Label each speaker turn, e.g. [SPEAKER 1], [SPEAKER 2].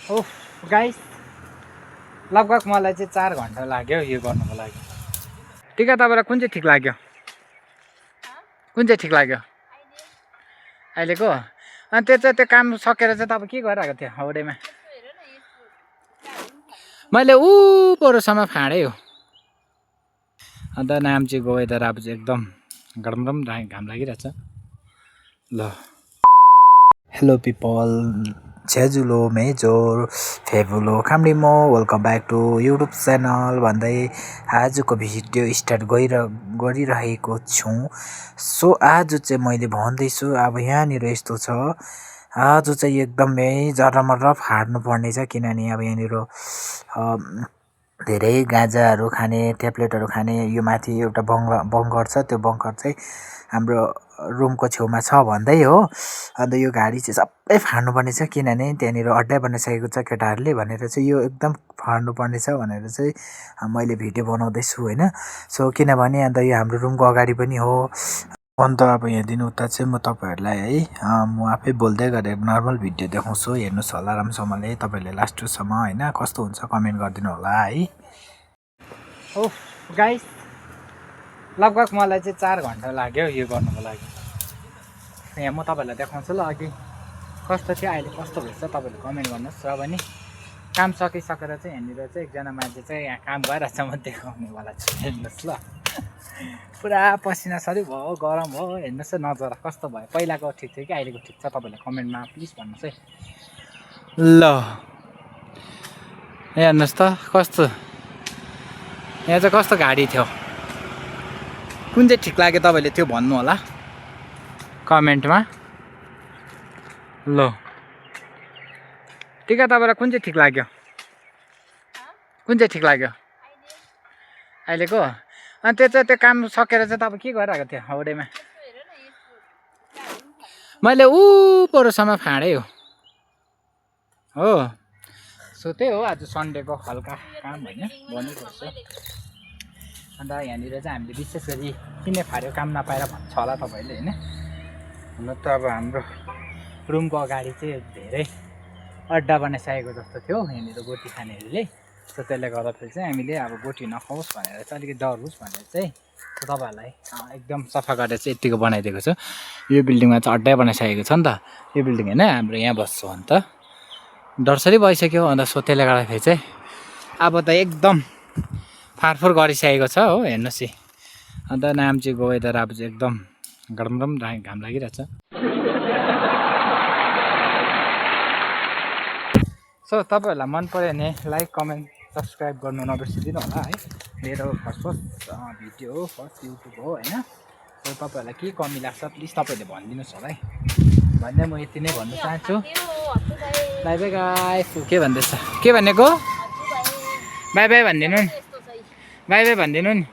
[SPEAKER 1] ओह guys, लगभग मलाई चाहिँ 4 घन्टा लाग्यो यो गर्नको लागि। ठिक है, तपाईँलाई कुन चाहिँ ठिक लाग्यो? कुन चाहिँ ठिक लाग्यो अहिलेको? अनि त्यो काम सकेर चाहिँ तपाईँ के गरिरहेको थियो हौडेमा? मैले ऊ परोसम्म फाँडे हो। अन्त नाम्चीको वेदर अब चाहिँ एकदम गरम घाम लागिरहेछ। ल हेलो पिपल, छेजुलो मेजोर फेबुलो खामडिमो, welcome back to YouTube channel भन्दै आजको भिडियो स्टार्ट गरिरहेको छु। सो आज चाहिँ मैले भन्दैछु अब यहाँनिर यस्तो छ, आज चाहिँ एकदमै जरमर फाड्नु पर्ने छ। किनभने अब यहाँनिर धेरै गाँजाहरू खाने, ट्याब्लेटहरू खाने, यो माथि एउटा बङ्कर छ। त्यो बङ्कर चाहिँ हाम्रो रुमको छेउमा छ भन्दै हो। अन्त यो गाडी चाहिँ सबै फाड्नुपर्ने छ, किनभने त्यहाँनिर अड्डा बनाइसकेको छ केटाहरूले भनेर चाहिँ यो एकदम फाड्नुपर्ने छ भनेर चाहिँ मैले भिडियो बनाउँदैछु होइन। सो किनभने अन्त यो हाम्रो रुमको अगाडि पनि हो। अन्त अब यहाँदेखि उता चाहिँ म तपाईँहरूलाई है म आफै बोल्दै गरेर नर्मल भिडियो देखाउँछु, हेर्नुहोस् होला राम्रोसँगले तपाईँहरूले लास्टसम्म होइन। कस्तो हुन्छ कमेन्ट गरिदिनु होला है। ओह गाइस, लगभग मलाई चाहिँ 4 घन्टा लाग्यो यो गर्नुको लागि। यहाँ म तपाईँहरूलाई देखाउँछु ल अघि कस्तो थियो, अहिले कस्तो भएछ तपाईँहरूले कमेन्ट गर्नुहोस्। र पनि काम सकिसकेर चाहिँ यहाँनिर चाहिँ एकजना मान्छे चाहिँ यहाँ काम गरिरहेछ, म देखाउनेवाला छु। हेर्नुहोस् ल, पुरा पसिना सरी भयो, गरम हो। हेर्नुहोस् नजरा कस्तो भयो, पहिलाको ठिक थियो कि अहिलेको ठिक छ तपाईँहरूले कमेन्टमा प्लिज भन्नुहोस् है। ल हेर्नुहोस् त कस्तो, यहाँ चाहिँ कस्तो गाडी थियो, कुन चाहिँ ठिक लाग्यो तपाईँले त्यो भन्नु होला कमेन्टमा। ल ठिक है, तपाईँलाई कुन चाहिँ ठिक लाग्यो? कुन चाहिँ ठिक लाग्यो अहिलेको? अनि त्यो काम सकेर चाहिँ तपाईँ के गरिरहेको थियो हौडेमा? मैले ऊ परोसम्म फाँडे हो। सो त्यही हो, आज सन्डेको हल्का काम होइन गर्नुपर्छ। अन्त यहाँनिर चाहिँ हामीले विशेष गरी किन फाड्यो काम नपाएर भन्छ होला तपाईँहरूले होइन। हुन त अब हाम्रो रुमको अगाडि चाहिँ धेरै अड्डा बनाइसकेको जस्तो थियो यहाँनिर गोटी खानेहरूले। सो त्यसले गर्दाखेरि चाहिँ हामीले अब गोटी नखाओस् भनेर चाहिँ अलिकति डर होस् भनेर चाहिँ तपाईँहरूलाई एकदम सफा गरेर चाहिँ यतिको बनाइदिएको छु। यो बिल्डिङमा चाहिँ अड्डा बनाइसकेको छ नि त, यो बिल्डिङ होइन हाम्रो यहाँ बस्छु। अन्त डरसरी भइसक्यो। अन्त सो त्यसले गर्दाखेरि चाहिँ अब त एकदम फारफुर गरिसकेको छ हो, हेर्नुहोस् है। अन्त नाम्चीको वेदर अब चाहिँ एकदम गरम घाम लागिरहेछ। सो तपाईँहरूलाई मन पऱ्यो भने लाइक कमेन्ट सब्सक्राइब गर्नु नबिर्सिदिनु होला है। मेरो फर्स्ट भिडियो हो, फर्स्ट युट्युब हो होइन। सो तपाईँहरूलाई के कमी लाग्छ प्लिज तपाईँहरूले भनिदिनुहोस् होला है। भन्दै म यति नै भन्न चाहन्छु। By by guys. के भन्दैछ, के भनेको? बाई बाई भनिदिनु नि, बाई बाई भनिदिनु नि।